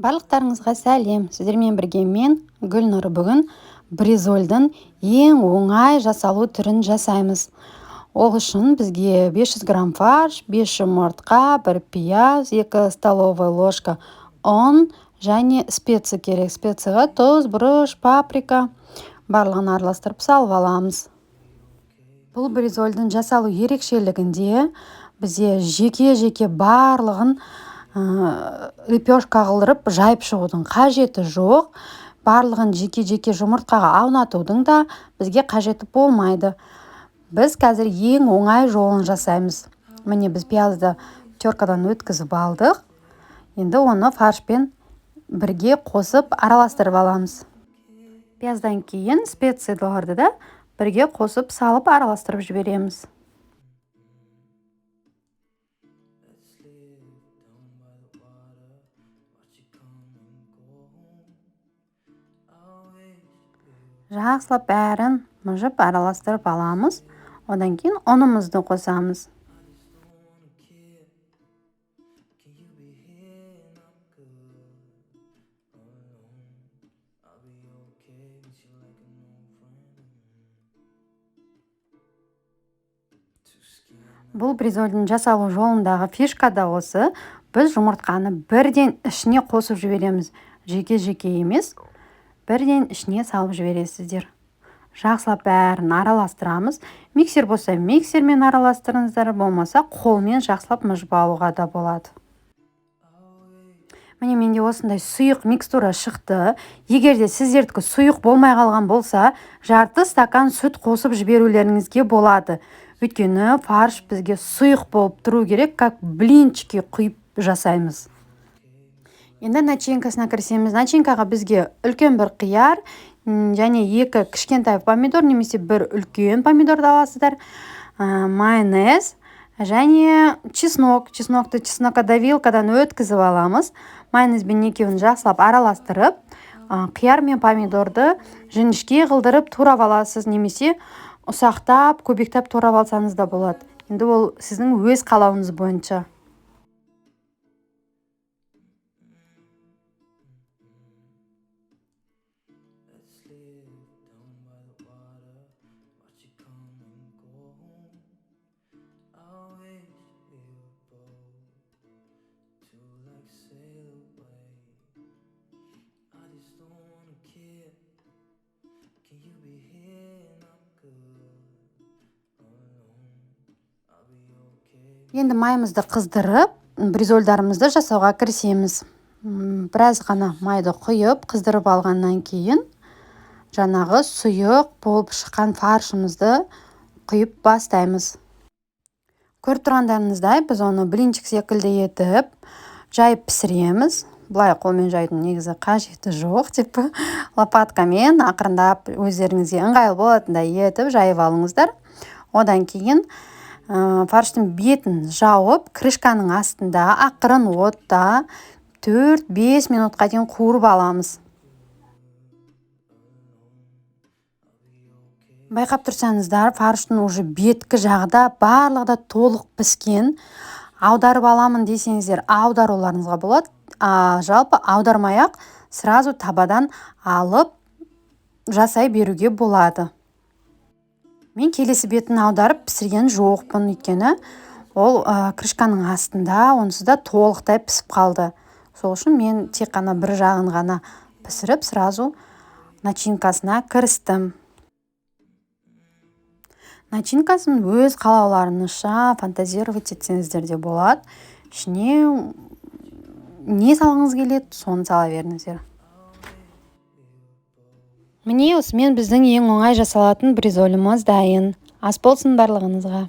Барлықтарыңызға сәлем! Сіздермен бірге мен, Гүлнұр. Бүгін бризольдің ең оңай жасалу түрін жасаймыз. Ол үшін бізге 500 грамм фарш, 5 жұмыртқа, 1 пияз, 2 столовая ложка ұн және специя керек. Специяға тұз, бұрыш, паприка барлығын араластырып салып аламыз. Бұл бризольдің жасалу ерекшелігінде бізде жеке-жеке барлығын лепешка қылдырып жайып шығудың қажеті жоқ. Барлығын жеке-жеке жұмыртқаға аунатудың да бізге қажеті болмайды. Біз қазір ең оңай жолын жасаймыз. Міне, біз пиязды теркадан өткізіп алдық. Енді оны фаршпен бірге қосып араластырып аламыз. Пияздан кейін специяларды да бірге қосып салып араластырып жібереміз. Жақсылап бәрін мыжып араластырып аламыз. Одан кейін ұнымызды қосамыз. Бұл бризольдің жасалу жолындағы фишка да осы. Біз жұмыртқаны бірден ішіне қосып жібереміз. Жеке-жеке емес, бірден ішіне салып жібересіздер. Жақсылап бәрін араластырамыз. Миксер болса миксермен араластырыңыздар, болмаса қолмен жақсылап мыжып алуға да болады. Міне, менде осындай сұйық микстура шықты. Егер де сіздердікі сұйық болмай қалған болса, жарты стакан сүт қосып жіберулеріңізге болады. Өйткені фарш бізге сұйық болып тұру керек, как блинчики құйып жасаймыз. Енді начинкасына кірісеміз. Начинкаға бізге үлкен бір қияр, және 2 кішкентай помидор немесе бір үлкен помидорды аласыздар, майонез және чеснок. Чеснокты чеснокодавилкадан өткізіп аламыз. Майонезбен екеуін жақсылап араластырып, қияр мен помидорды жіңішке қылдырып турап аласыз немесе ұсақтап, көбектеп турап алсаңыз да болады. Енді ол сіздің өз қалауыңыз бойынша. Енді майымызды қыздырып, бризольдарымызды жасауға кірісеміз. Біраз ғана майды құйып, қыздырып алғаннан кейін жаңағы сұйық болып шыққан фаршымызды құйып бастаймыз. Көріп тұрғандарыңыздай, біз оны блинчик секілді етіп жайып пісіреміз. Былай қолмен жаюдың негізі қажеті жоқ, деп лопаткамен ақырындап өздеріңізге ыңғайлы болатындай етіп жайып алыңыздар. Одан кейін фарштың бетін жауып, крышканың астында ақырын отта 4-5 минутқа дейін қуырып аламыз. Байқап тұрсаңыздар, фарштың уже беткі жағы да барлығы да толық піскен. Аударып аламын десеңіздер, аударуларыңызға болады. Жалпы аудармай-ақ сразу табадан алып жасай беруге болады. Мен келесі бетін аударып пісірген жоқпын, өйткені ол крышканың астында онсыз да толықтай пісіп қалды. Сол үшін мен тек қана бір жағын ғана пісіріп, сразу начинкасына кірістім. Начинкасын өз қалауларыңызша фантазировать етсеңіздер де болады. Ішіне не салғыңыз келеді, соны сала беріңіздер. Міне, осымен біздің ең оңай жасалатын бризоліміз дайын. Ас болсын барлығыңызға.